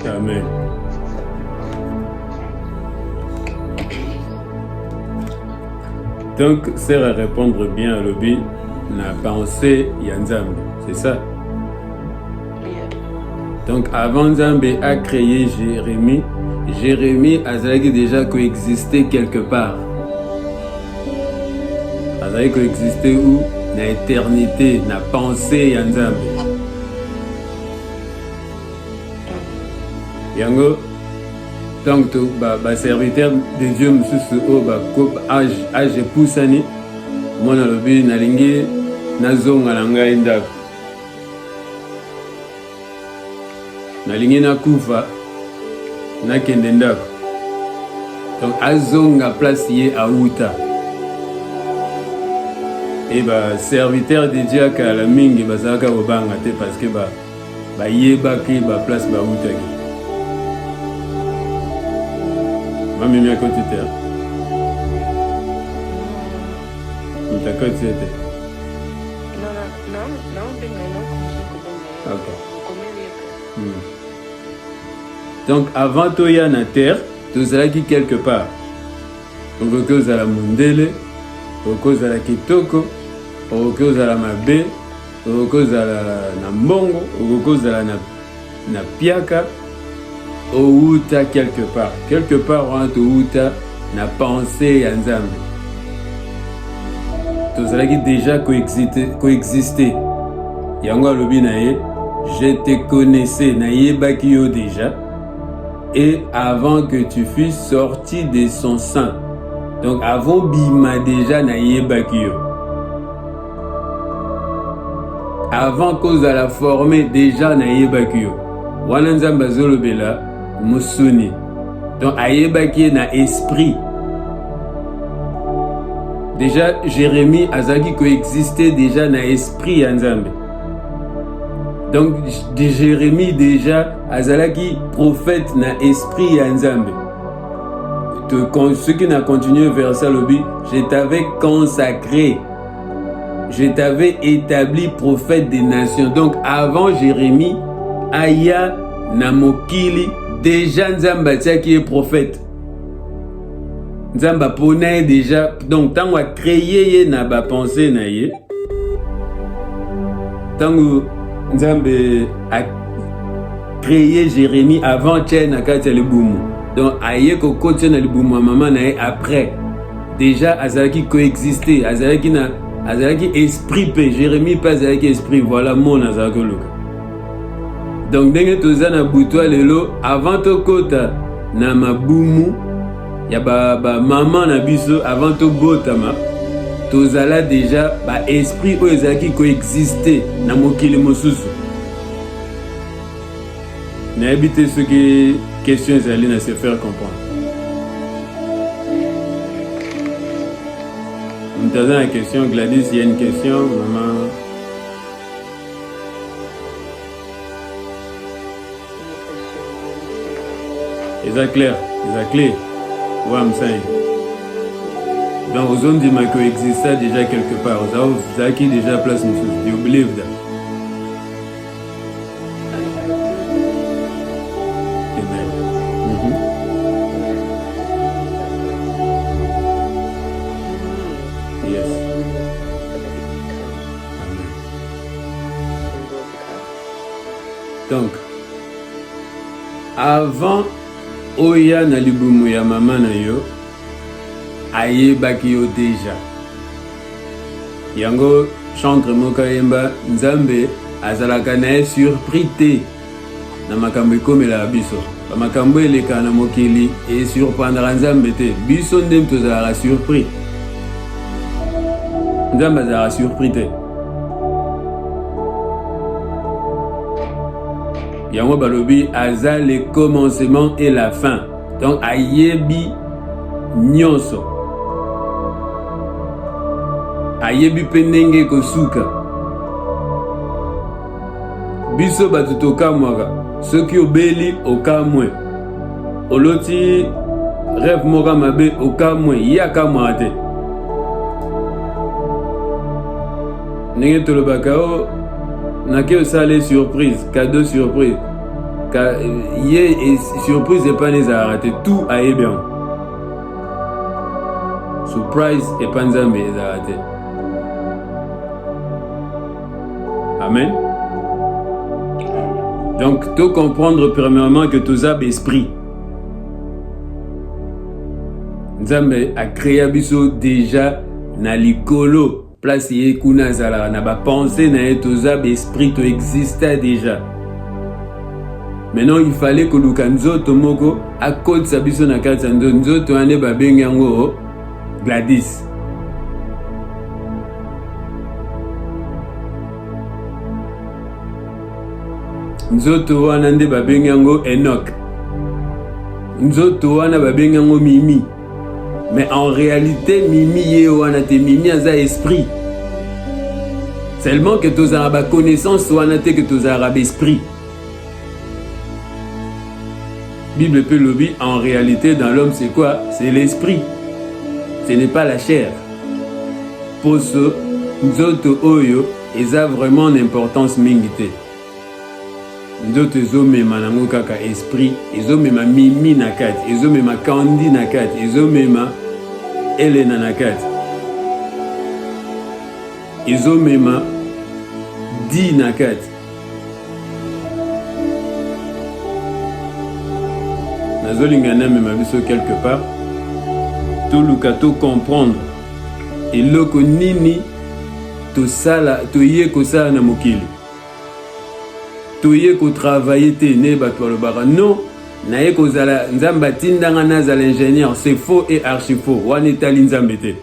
Amen. Donc, sert à répondre bien alobi na pensée ya Nzambe, c'est ça? Donc avant Nzambe a créé Jérémie, Jérémie azalaki déjà coexister quelque part. Azalaki coexister où? Na éternité, na pensée ya Nzambe. Yango ntango to baserviteur ba de Dieu mosusu oyo ba age age epusani, mwana alobi nalingi nazonga na ngai ndako. Nalingi nakufa nakende ndako. Donc azonga place ye awuta. Et ba serviteur de Dieu ya kala mingi bazalaka kobanga te parce que ba bayebaki ba place bawutaki. Mamimi akoti te. Moto akoti te. Ok. Donc avant toya na terre, tozalaki quelque part. Okoki ozala mondele, okoki ozala kitoko, okoki ozala mabe, okoki ozala na mbongo, okoki ozala na, na piaka, owuta quelque part. Quelque part wana towuta na pensée ya Nzambe. Tozalaki déjà coexister. Yango alobi na ye, je te connaissais, nayebaki yo déjà, et avant que tu fusses sorti de son sein. Donc avant bima déjà nayebaki yo. Avant kozala formé déjà nayebaki yo. Wana Nzambe azolobela mosuni. Donc ayebaki ye na esprit. Déjà Jérémie azalaki koexister déjà na esprit ya Nzambe. Donc de Jérémie déjà azalaki prophète na esprit ya Nzambe. Soki na continue verset alobi, je t'avais consacré, je t'avais établi prophète des nations. Donc avant Jérémie aya na mokili déjà Nzambe atiaki ye prophète. Nzambe apona ye déjà. Donc ntango acréé ye na bapense na ye, ntango Nzambe acréé Jérémie avant tia ye na kati ya libumu, donc aye kokotia na libumu ya mama na ye après, déjà azalaki coexister, azalaki na azalaki esprit mpe Jérémie mpe azalaki esprit. Voilà mona azalaki koluka. Donc ndenge toza na butwa lelo, avant tokota na mabumu ya bamama ba na biso, avant tobotama, tozala déjà ba esprit oyo ezalaki koexiste na mokili mosusu. Nayebi te soki question ezali na se faire comprendre. Moto aza na question? Gladys, il y a une question, maman. Eza clair, eza clé. What I'm saying. Donc ozondima que exista déjà quelque part, ozalaki déjà place mosusu. You believe that? Amen. Yes. Amen. Donc, avant oya na libumu ya mama na yo, ayebaki yo deja. Yango chantre moko ayemba, Nzambe azalaka na ye surpris te na makambo ekomelaka biso. Bamakambo elekaka na mokili esurprendaka Nzambe te. Biso nde tozalaka surpris. Nzambe azalaka surpris te. Yango balobi aza le commencement et la fin. Donc ayebi nyonso. Ayebi mpe ndenge ekosuka. Biso bato tokamwaka soki obeli okamwe, oloti rêve moko mabe okamwe, ye akamwaka te. Ndenge tolobaka o nake osala surprise, cadeau surprise. Ka, ye surprise epai na ezalaka te, tout ayebi yango. Surprise epai Nzambe ezalaka te. Amen. Donc, to comprendre premièrement que toza esprit. Nzambe a créé biso déjà na likolo place ye kuna azalaka na ba pensée na ye, toza esprit, to exista déjà. Maintenant il fallait koluka nzoto moko akotisa biso na kati ya nzoto. Nzoto wana nde babengi yango Gladys. Nzoto wana nde babengi yango Enoch. Nzoto wana babengi yango Mimi. Mais en réalité Mimi ye wana te, Mimi aza esprit. Seulement que tozalaka ba connaissance wana te que tozalaka ba esprit. Bible peut lobi en réalité dans l'homme c'est quoi? C'est l'esprit. Ce n'est pas la chair. Poso nzoto oyo eza vraiment na importance mingi te. Nzoto ezomema nango kaka esprit, ezomema Mimi na kati, ezomema Candy na kati, ezomema Elena na kati, ezomema Di na kati. Nazolinga namema biso quelque part, toluka to comprendre eloko nini tosala, toye kosala na mokili. Toye kotravaille te nde bato balobaka non, naye kozala Nzambe atindanga nazala ingénieur. C'est faux et archi faux. Wana etali Nzambe te.